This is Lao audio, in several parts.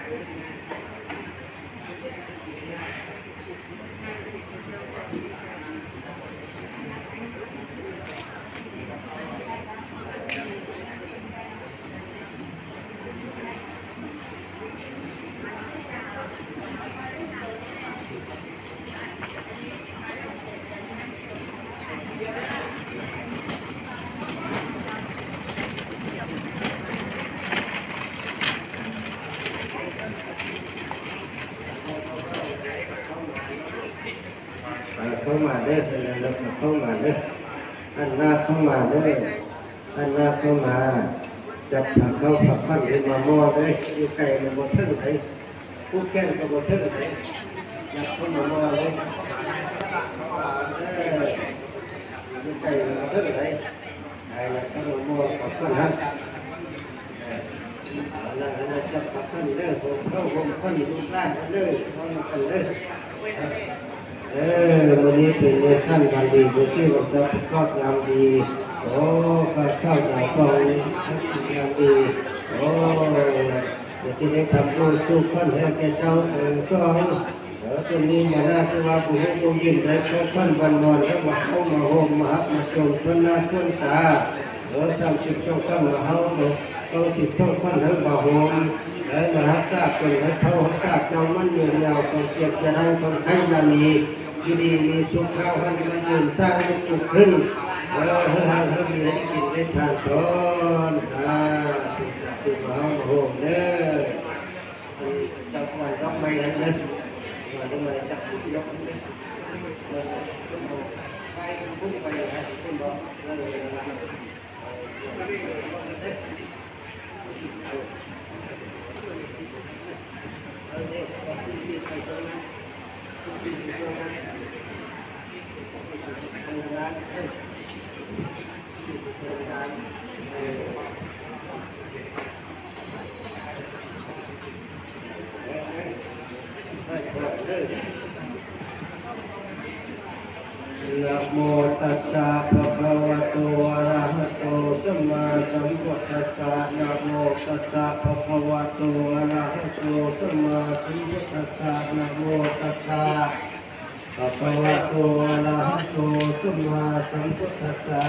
ເອີ ເຂົ້າມາເດີ ເຂົ້າມາເດີ ຫັນໜ້າເຂົ້າມາເດີ ຫັນໜ້າເຂົ້າມາ ຈັບຜ້າເຂົ້າຜ້າຂວັນຂຶ້ນມາໝໍ້ເດີ ຢູ່ໄກມັນບໍ່ເຖິງໃດ ຜູກແຂນກໍບໍ່ເຖິງໃດ ຈັບເຂົ້າມາໝໍ້ເດີ ເອີ ຢູ່ໄກມັນບໍ່ເຖິງໃດ ໄດ້ລະ ເຂົ້າມາໝໍ້ກັບຄົນຫັ້ນ ເອີ ເອົາລະ ໃຫ້ລະຈັບປາກສັນເດີ ໂຮມເຂົ້າໂຮມຄົນ ລູກຫຼານກັນເດີ ເຂົ້ານຳກັນເດີ ເອີ ມື້ນີ້ເປັນມື້ສັນວັນດີ ມື້ສີວັນສັບ ປະກອບງາມດີ ໂອ້ ຟ້າຂາວໜາວຟອງ ງາມດີ ໂອ້ ເພື່ອທີ່ໄດ້ທຳບຸນສູ່ຄົນແຫ່ແກ່ເຈົ້າທັງສອງ ເອີ ຕົນນີ້ມານາທີ່ວ່າບໍ່ຮູ້ບໍ່ຍິນໄດ້ຂອງຂວັນວັນນອນ ແລ້ວວ່າເຮົາມາໂຮມມາຮັບມາຈົມຊົນໜ້າຊົນຕາ ເອີ ສາມສິບສອງຂວັນມາເຮົາ ເອີ ເກົ້າສິບສອງຂວັນເຮົາມາໂຮມ ເອີ ມາຮັກສາຕົນໃຫ້ເຖົ້າຮັກສາເຈົ້າໝັ້ນຍືນຍາວ ຄວາມເຈັບຢ່າໄດ້ ຄວາມໄຂ້ຢ່າມີ ຢູ່ດີມີສຸກ ເຮົາຫັ້ນມັນຍືນສ້າງໃຫ້ກຸກຂຶ້ນ ເອີ ເຮົາຮັ່ງເຮົາມີ ໃຫ້ໄດ້ກິນໄດ້ທານກ່ອນ ສາທຸ ສາທຸ ມາເຮົາມາໂຮມເດີ. ອັນຈັກວັນດອກໄມ້ຫັ້ນເດີ ວັນດອກໄມ້ຈັກດອກຫັ້ນເດີ ໄປພຸ້ນໄປຫັ້ນພຸ້ນບໍ່ ເອີ ນັ້ນລະ ເອີ ເອີ ເອີ ເອີ ເອີ ໄປຕົງນັ້ນ ໄປຕົງນັ້ນ ໄປຕົງນັ້ນ ເອີ. ນະໂມຕັດສະ ພະຄະວະໂຕ ອະຣະຫະໂຕ ສຳມາສຳພຸດທັດສະ ນະໂມຕັດສະ ພະຄະວະໂຕ ອະຣະຫະໂຕ ສຳມາສຳພຸດທັດສະ ນະໂມຕັດສະ ພະຄະວະໂຕ ອະຣະຫະໂຕ ສຳມາສຳພຸດທັດສະ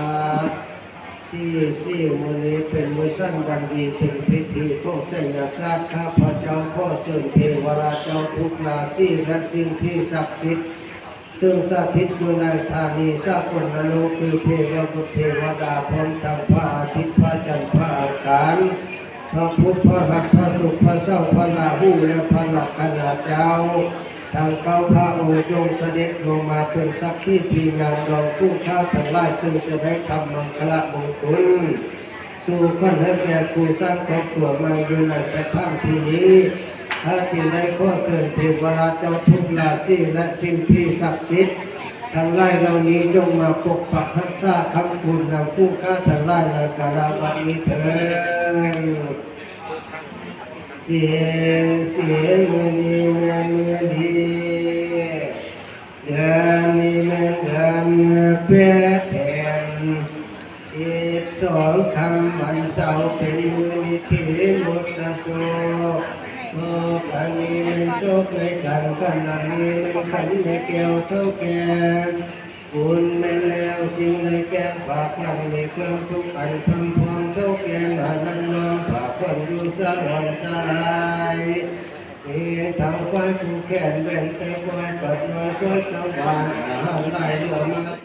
ສີ່ສີ່ ມື້ນີ້ເປັນມື້ສັນວັນດີ ເປັນພິທີຂອງໄສຍະສາດ ຂ້າພະເຈົ້າຂໍເຊີນເທວະລາດເຈົ້າທຸກລາສີ ແລະ ສິ່ງທີ່ສັກສິດ ເຊິ່ງສະຖິດຢູ່ໃນທານີສາກົນນະໂລກ ຄືເທວະບຸດເທວະດາ ພ້ອມທັງພະອາທິດ ພະຈັນ ພະອັງຄານ ພະພຸດ ພະຫັດ ພະສຸກ ພະເສົາ ພະລາຫູ ແລະ ພະລັກຂະນາເຈົ້າ ທັງເກົ້າພະອົງ ຈົ່ງສະເດັດລົງມາເປັນສັກຂີພິຍານ ລອງຜູ້ຂ້າທັງຫຼາຍ ເຊິ່ງຈະໄດ້ທຳມັງຄະລະມົງຄຸນ ສູ່ຂວັນໃຫ້ແກ່ຄູ່ສ້າງຄອບຄົວໃໝ່ຢູ່ໃນສະຖານທີ່ນີ້ ຂ້າຈຶ່ງໄດ້ຂໍເຊີນເທວະລາດເຈົ້າທຸກລາສີ ແລະ ສິ່ງທີ່ສັກສິດທັງຫຼາຍເຫຼົ່ານີ້ ຈົ່ງມາປົກປັກຮັກສາຄ້ຳຄູນນຳຜູ້ຂ້າທັງຫຼາຍໃນກາລະບັດນີ້ເທີ້ນ. ສີນ ສີນ ມື້ນີ້ແມ່ນມື້ດີ ເດືອນນີ້ແມ່ນເດືອນແປດແປນ ສິບສອງຄ່ຳວັນເສົາ ເປັນມື້ນິທິມຸດຕະໂສກ ໂຊກອັນນີ້ແມ່ນໂຊກໃນຈັນ ຂັນອັນນີ້ແມ່ນຂັນແມ່ແກ້ວເຖົ້າແກ່ ບຸນແມ່ນແລ້ວຈຶ່ງໄດ້ແກ້ງພາຂວັນ ມີເຄື່ອງທຸກອັນພຳພອມ ເຖົ້າແກ່ມານັ່ງນ້ອມພາຂວັນຢູ່ສະຫຼອນສະຫຼາຍ ມີທັງຄວາຍຜູກແຂນແບນໃສ່ຄວາຍປັດນ້ອຍຄວາຍສັງວານ ອາຫານຫຼາຍເຫຼືອມາກ